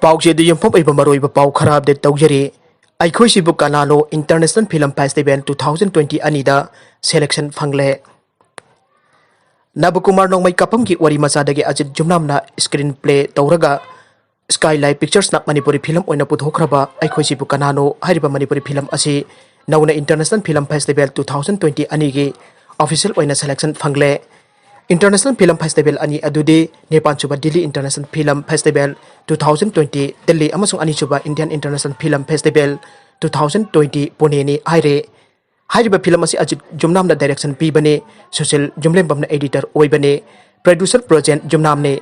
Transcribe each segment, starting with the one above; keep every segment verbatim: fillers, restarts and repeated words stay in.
ꯄꯥꯎꯆꯦꯗ ꯌꯨꯝꯐꯝ ꯑꯣꯏꯕ ꯃꯔꯨꯑꯣꯏꯕ ꯄꯥꯎ ꯈꯔ ꯑꯞꯗꯦꯠ ꯇꯧꯖꯔꯤ꯫ ꯑꯩꯈꯣꯏꯁꯤꯕꯨ ꯀꯅꯥꯅꯣ International Film Festival two thousand twenty ꯑꯅꯤꯗ ꯁꯦꯂꯦꯛꯁꯟ ꯐꯪꯂꯦ꯫ ꯅꯕꯀꯨꯃꯥꯔ ꯅꯣꯡꯃꯩ ꯀꯥꯞꯐꯝꯒꯤ ꯋꯥꯔꯤ ꯃꯆꯥꯗꯒꯤ ꯑꯖꯤꯠ ꯖꯨꯝꯅꯥꯝꯅ ꯁ꯭ꯀ꯭ꯔꯤꯟ ꯄ꯭ꯂꯦ ꯇꯧꯔꯒ ꯁ꯭ꯀꯥꯏ ꯂꯥꯏꯠ ꯄꯤꯛꯆꯔꯁꯅ ꯃꯅꯤꯄꯨꯔꯤ ꯐꯤꯂꯝ ꯑꯣꯏꯅ ꯄꯨꯊꯣꯛꯈ꯭ꯔꯕ ꯑꯩꯈꯣꯏꯁꯤꯕꯨ ꯀꯅꯥꯅꯣ ꯍꯥꯏꯔꯤꯕ ꯃꯅꯤꯄꯨꯔꯤ ꯐꯤꯂꯝ ꯑꯁꯤ ꯅꯧꯅ International Film Festival two thousand twenty ꯑꯅꯤꯒꯤ ꯑꯣꯐꯤꯁꯤꯌꯦꯜ ꯑꯣꯏꯅ ꯁꯦꯂꯦꯛꯁꯟ ꯐꯪꯂꯦ꯫ International Film Festival ꯑꯅꯤ ꯑꯗꯨꯗꯤ ꯅꯤꯄꯥꯟꯁꯨꯕ Delhi International Film Festival two thousand twenty Delhi ꯑꯃꯁꯨꯡ ꯑꯅꯤꯁꯨꯕ Indian International Film Festival two thousand twenty Puneꯅꯤ ꯍꯥꯏꯔꯦ꯫ ꯍꯥꯏꯔꯤꯕ ꯐꯤꯂꯝ ꯑꯁꯤ ꯑꯖꯤꯠ ꯖꯨꯝꯅꯥꯝꯅ ꯗꯥꯏꯔꯦꯛꯁꯟ ꯄꯤꯕꯅꯤ, ꯁꯨꯁꯤꯜ ꯖꯨꯝꯂꯦꯝꯕꯝꯅ ꯑꯦꯗꯤꯇꯔ ꯑꯣꯏꯕꯅꯤ, ꯄ꯭ꯔꯗ꯭ꯌꯨꯁꯔ ꯄ꯭ꯔꯣꯖꯦꯟ ꯖꯨꯝꯅꯥꯝꯅꯤ꯫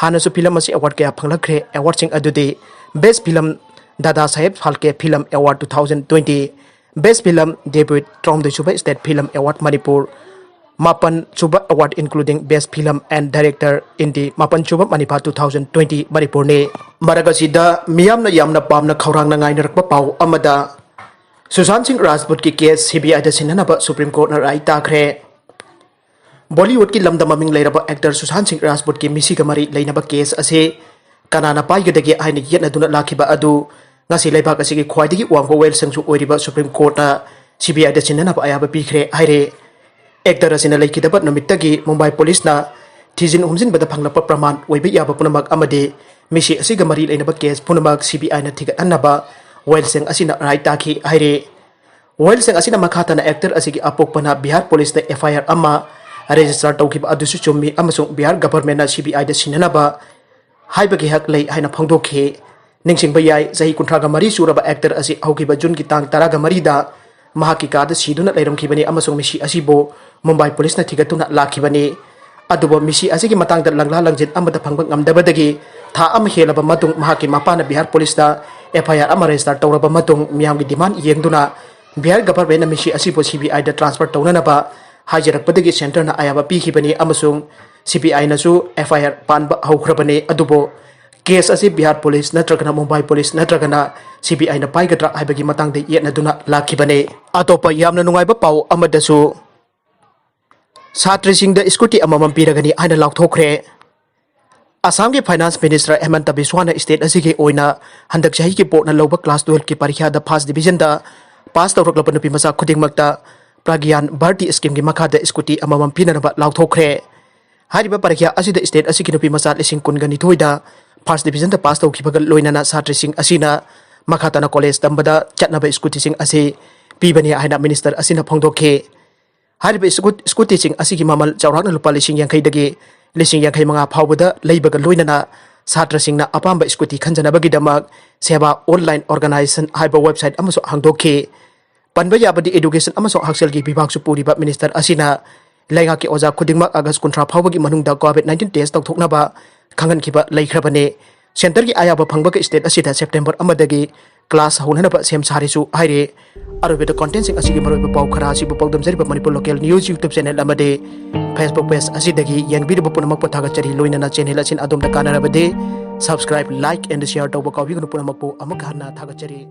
ꯍꯥꯟꯅꯁꯨ ꯐꯤꯂꯝ ꯑꯁꯤ ꯑꯦꯋꯥꯔꯗ ꯀꯌꯥ ꯐꯪꯂꯛꯈ꯭ꯔꯦ꯫ ꯑꯦꯋꯥꯔꯗꯁꯤꯡ ꯑꯗꯨꯗꯤ: best film Dada Saheb Phalke film award two thousand twenty, best film debut ꯇꯔꯥꯍꯨꯝꯗꯣꯏꯁꯨꯕ ꯁ꯭ꯇꯦꯠ ꯐꯤꯂꯝ ꯑꯦꯋꯥꯔꯗ ꯃꯅꯤꯄꯨꯔ, ꯃꯥꯄꯟꯁꯨꯕ award including Best Film and Director in the ꯃꯥꯄꯟꯁꯨꯕ ꯃꯅꯤꯄꯥ two thousand twenty ꯃꯅꯤꯄꯨꯔꯅꯤ꯫ ꯃꯔꯛ ꯑꯁꯤꯗ ꯃꯤꯌꯥꯝꯅ ꯌꯥꯝꯅ ꯄꯥꯝꯅ ꯈꯧꯔꯥꯡꯅ ꯉꯥꯏꯅꯔꯛꯄ ꯄꯥꯎ ꯑꯃꯗ, ꯁꯨꯁꯥꯟ ꯁꯤꯡ ꯔꯥꯖꯄꯨꯠꯀꯤ ꯀꯦꯁ ꯁꯤꯕꯤꯑꯥꯏꯗ ꯁꯤꯟꯅꯅꯕ ꯁꯨꯄ꯭ꯔꯤꯝ ꯀꯣꯔꯠꯅ ꯔꯥꯏ ꯇꯥꯈ꯭ꯔꯦ꯫ ꯕꯣꯂꯤꯋꯨꯗꯀꯤ ꯂꯝꯗ ꯃꯃꯤꯡ ꯂꯩꯔꯕ ꯑꯦꯛꯇꯔ ꯁꯨꯁꯥꯟ ꯁꯤꯡ ꯔꯥꯖꯄꯨꯠꯀꯤ ꯃꯤꯁꯤꯒ ꯃꯔꯤ ꯂꯩꯅꯕ ꯀꯦꯁ ꯑꯁꯤ ꯀꯅꯥꯅ ꯄꯥꯏꯒꯗꯒꯦ ꯍꯥꯏꯅ ꯌꯦꯠꯅꯗꯨꯅ ꯂꯥꯛꯈꯤꯕ ꯑꯗꯨ ꯉꯁꯤ ꯂꯩꯕꯥꯛ ꯑꯁꯤꯒꯤ ꯈ꯭ꯋꯥꯏꯗꯒꯤ ꯋꯥꯡꯕ ꯋꯥꯌꯦꯜꯁꯪꯁꯨ ꯑꯣꯏꯔꯤꯕ ꯁꯨꯄ꯭ꯔꯤꯝ ꯀꯣꯔꯠꯅ ꯁꯤꯕꯤꯑꯥꯏꯗ ꯁꯤꯟꯅꯅꯕ ꯑꯌꯥꯕ ꯄꯤꯈ꯭ꯔꯦ ꯍꯥꯏꯔꯦ꯫ ꯑꯦꯛꯇꯔ ꯑꯁꯤꯅ ꯂꯩꯈꯤꯗꯕ ꯅꯨꯃꯤꯠꯇꯒꯤ ꯃꯨꯝꯕꯥꯏ ꯄꯨꯂꯤꯁꯅ ꯊꯤꯖꯤꯟ ꯍꯨꯝꯖꯤꯟꯕꯗ ꯐꯪꯂꯛꯄ ꯄ꯭ꯔꯃꯥꯟ ꯑꯣꯏꯕ ꯌꯥꯕ ꯄꯨꯝꯅꯃꯛ ꯑꯃꯗꯤ ꯃꯤꯁꯤ ꯑꯁꯤꯒ ꯃꯔꯤ ꯂꯩꯅꯕ ꯀꯦꯁ ꯄꯨꯝꯅꯃꯛ ꯁꯤꯕꯤꯑꯥꯏꯅ ꯊꯤꯒꯠꯍꯟꯅꯕ ꯋꯥꯌꯦꯜꯁꯪ ꯑꯁꯤꯅ ꯔꯥꯏ ꯇꯥꯈꯤ ꯍꯥꯏꯔꯦ꯫ ꯋꯥꯌꯦꯜꯁꯪ ꯑꯁꯤꯅ ꯃꯈꯥ ꯇꯥꯅ ꯑꯦꯛꯇꯔ ꯑꯁꯤꯒꯤ ꯑꯄꯣꯛꯄꯅ ꯕꯤꯍꯥꯔ ꯄꯨꯂꯤꯁꯇ ꯑꯦꯐ ꯑꯥꯏ ꯑꯥꯔ ꯑꯃ ꯔꯦꯖꯤꯁꯇꯔ ꯇꯧꯈꯤꯕ ꯑꯗꯨꯁꯨ ꯆꯨꯝꯃꯤ ꯑꯃꯁꯨꯡ ꯕꯤꯍꯥꯔ ꯒꯚꯔꯟꯃꯦꯟꯠꯅ ꯁꯤꯕꯤꯑꯥꯏꯗ ꯁꯤꯟꯅꯅꯕ ꯍꯥꯏꯕꯒꯤ ꯍꯛ ꯂꯩ ꯍꯥꯏꯅ ꯐꯣꯡꯗꯣꯛꯈꯤ꯫ ꯅꯤꯡꯁꯤꯡꯕ ꯌꯥꯏ, ꯆꯍꯤ ꯀꯨꯟꯊ꯭ꯔꯥꯒ ꯃꯔꯤ ꯁꯨꯔꯕ ꯑꯦꯛꯇꯔ ꯑꯁꯤ ꯍꯧꯈꯤꯕ ꯖꯨꯟꯒꯤ ꯇꯥꯡ ꯇꯔꯥꯒ ꯃꯔꯤꯗ ꯃꯍꯥꯛꯀꯤ ꯀꯥꯗ ꯁꯤꯗꯨꯅ ꯂꯩꯔꯝꯈꯤꯕꯅꯤ ꯑꯃꯁꯨꯡ ꯃꯤꯁꯤ ꯑꯁꯤꯕꯨ ꯃꯨꯝꯕꯥꯏ ꯄꯨꯂꯤꯁꯅ ꯊꯤꯒꯠꯇꯨꯅ ꯂꯥꯛꯈꯤꯕꯅꯤ꯫ ꯑꯗꯨꯕꯨ ꯃꯤꯁꯤ ꯑꯁꯤꯒꯤ ꯃꯇꯥꯡꯗ ꯂꯪꯂꯥ ꯂꯪꯖꯤꯟ ꯑꯃꯠꯇ ꯐꯪꯕ ꯉꯝꯗꯕꯗꯒꯤ ꯊꯥ ꯑꯃ ꯍꯦꯜꯂꯕ ꯃꯇꯨꯡ ꯃꯍꯥꯛꯀꯤ ꯃꯄꯥꯅ ꯕꯤꯍꯥꯔ ꯄꯨꯂꯤꯁꯇ ꯑꯦꯐ ꯑꯥꯏ ꯑꯥꯔ ꯑꯃ ꯔꯦꯖꯤꯁꯇꯔ ꯇꯧꯔꯕ ꯃꯇꯨꯡ ꯃꯤꯌꯥꯝꯒꯤ ꯗꯤꯃꯥꯟ ꯌꯦꯡꯗꯨꯅ ꯕꯤꯍꯥꯔ ꯒꯚꯔꯟꯃꯦꯟꯠꯅ ꯃꯤꯁꯤ ꯑꯁꯤꯕꯨ ꯁꯤꯕꯤꯑꯥꯏꯗ ꯇ꯭ꯔꯥꯟꯁꯐꯔ ꯇꯧꯅꯅꯕ ꯍꯥꯏꯖꯔꯛꯄꯗꯒꯤ ꯁꯦꯟꯇꯔꯅ ꯑꯌꯥꯕ ꯄꯤꯈꯤꯕꯅꯤ ꯑꯃꯁꯨꯡ ꯁꯤꯕꯤꯑꯥꯏꯅꯁꯨ ꯑꯦꯐ ꯑꯥꯏ ꯑꯥꯔ ꯄꯥꯟꯕ ꯍꯧꯈ꯭ꯔꯕꯅꯤ꯫ ꯑꯗꯨꯕꯨ ꯀꯦꯁ ꯑꯁꯤ ꯕꯤꯍꯥꯔ ꯄꯨꯂꯤꯁ ꯅꯠꯇ꯭ꯔꯒꯅ ꯃꯨꯝꯕꯥꯏ ꯄꯨꯂꯤꯁ ꯅꯠꯇ꯭ꯔꯒꯅ ꯁꯤꯕꯤꯑꯥꯏꯅ ꯄꯥꯏꯒꯗ꯭ꯔꯥ ꯍꯥꯏꯕꯒꯤ ꯃꯇꯥꯡꯗ ꯌꯦꯠꯅꯗꯨꯅ ꯂꯥꯛꯈꯤꯕꯅꯤ꯫ ꯑꯇꯣꯞꯄ ꯌꯥꯝꯅ ꯅꯨꯡꯉꯥꯏꯕ ꯄꯥꯎ ꯑꯃꯗꯁꯨ, ꯁꯥꯇ꯭ꯔꯁꯤꯡꯗ ꯁ꯭ꯀꯨꯇꯤ ꯑꯃꯃꯝ ꯄꯤꯔꯒꯅꯤ ꯍꯥꯏꯅ ꯂꯥꯎꯊꯣꯛꯈ꯭ꯔꯦ꯫ ꯑꯁꯥꯝꯒꯤ Finance Minister ꯍꯦꯃꯟꯇ ꯕꯤꯁ꯭ꯋꯥꯅ state ꯑꯁꯤꯒꯤ ꯑꯣꯏꯅ ꯍꯟꯗꯛ ꯆꯍꯤꯒꯤ ꯕꯣꯔꯗꯅ ꯂꯧꯕ class twelve ꯀꯤ ꯄꯔꯤꯈ꯭ꯌꯥꯗ first division ꯗ pass ꯇꯧꯔꯛꯂꯕ ꯅꯨꯄꯤ ꯃꯆꯥ ꯈꯨꯗꯤꯡꯃꯛꯇ Pragyan Bharti Scheme ꯒꯤ ꯃꯈꯥꯗ scooty ꯑꯃꯃꯝ ꯄꯤꯅꯅꯕ ꯂꯥꯎꯊꯣꯛꯈ꯭ꯔꯦ꯫ ꯍꯥꯏꯔꯤꯕ ꯄꯔꯤꯈ꯭ꯌꯥ ꯑꯁꯤꯗ state ꯑꯁꯤꯒꯤ ꯅꯨꯄꯤ ꯃꯆꯥ ꯂꯤꯁꯤꯡ ꯀꯨꯟꯒ ꯅꯤꯊꯣꯏꯗ first division ꯗ pass ꯇꯧꯈꯤꯕꯒ ꯂꯣꯏꯅꯅ ꯁꯥꯇ꯭ꯔꯁꯤꯡ ꯑꯁꯤꯅ ꯃꯈꯥ ꯇꯥꯅ college ꯇꯝꯕꯗ ꯆꯠꯅꯕ scooty ꯁꯤꯡ ꯑꯁꯤ ꯄꯤꯕꯅꯤ ꯍꯥꯏꯅ minister ꯑꯁꯤꯅ ꯐꯣꯡꯗꯣꯛꯈꯤ꯫ ꯍꯥꯏꯔꯤꯕ scooty ꯁꯤꯡ ꯑꯁꯤꯒꯤ ꯃꯃꯜ ꯆꯥꯎꯔꯥꯛꯅ ꯂꯨꯄꯥ ꯂꯤꯁꯤꯡ ꯌꯥꯡꯈꯩꯗꯒꯤ ꯂꯤꯁꯤꯡ ꯌꯥꯡꯈꯩ ꯃꯉꯥ ꯐꯥꯎꯕꯗ ꯂꯩꯕꯒ ꯂꯣꯏꯅꯅ ꯁꯥꯇ꯭ꯔꯁꯤꯡꯅ ꯑꯄꯥꯝꯕ scooty ꯈꯟꯖꯅꯕꯒꯤꯗꯃꯛ Seva Online Organization ꯍꯥꯏꯕ website ꯑꯃꯁꯨ ꯍꯥꯡꯗꯣꯛꯈꯤ꯫ ꯄꯟꯕ ꯌꯥꯕꯗꯤ education ꯑꯃꯁꯨꯡ ꯍꯛꯁꯦꯜꯒꯤ ꯕꯤꯚꯥꯒꯁꯨ ꯄꯨꯔꯤꯕ minister ꯑꯁꯤꯅ ꯂꯩꯉꯥꯛꯀꯤ ꯑꯣꯖꯥ ꯈꯨꯗꯤꯡꯃꯛ August ꯀꯨꯟꯊ꯭ꯔꯥ ꯐꯥꯎꯕꯒꯤ ꯃꯅꯨꯡꯗ COVID nineteen test ꯇꯧꯊꯣꯛꯅꯕ ꯈꯪꯍꯟꯈꯤꯕ ꯂꯩꯈ꯭ꯔꯕꯅꯤ꯫ Centre ꯒꯤ ꯑꯌꯥꯕ ꯐꯪꯕꯒ state ꯑꯁꯤꯗ September ꯑꯃꯗꯒꯤ class ꯍꯧꯅꯅꯕ ꯁꯦꯝ ꯁꯥꯔꯤꯁꯨ ꯍꯥꯏꯔꯤ꯫ ꯑꯔꯣꯏꯕꯗ content ꯁꯤꯡ ꯑꯁꯤꯒꯤ ꯃꯔꯨꯑꯣꯏꯕ ꯄꯥꯎ ꯈꯔ ꯑꯁꯤꯕꯨ ꯄꯥꯎꯗꯝꯖꯔꯤꯕ Manipur Local News YouTube channel ꯑꯃꯗꯤ Facebook page ꯑꯁꯤꯗꯒꯤ ꯌꯦꯡꯕꯤꯔꯤꯕ ꯄꯨꯝꯅꯃꯛꯄꯨ ꯊꯥꯒꯠꯆꯔꯤ꯫ ꯂꯣꯏꯅꯅ channel ꯑꯁꯤꯅ ꯑꯗꯣꯝꯗ ꯀꯥꯟꯅꯔꯕꯗꯤ subscribe, like and share ꯇꯧꯕ ꯀꯥꯎꯕꯤꯒꯅꯨ꯫ ꯄꯨꯝꯅꯃꯛꯄꯨ ꯑꯃꯨꯛ ꯍꯟꯅ ꯊꯥꯒꯠꯆꯔꯤ꯫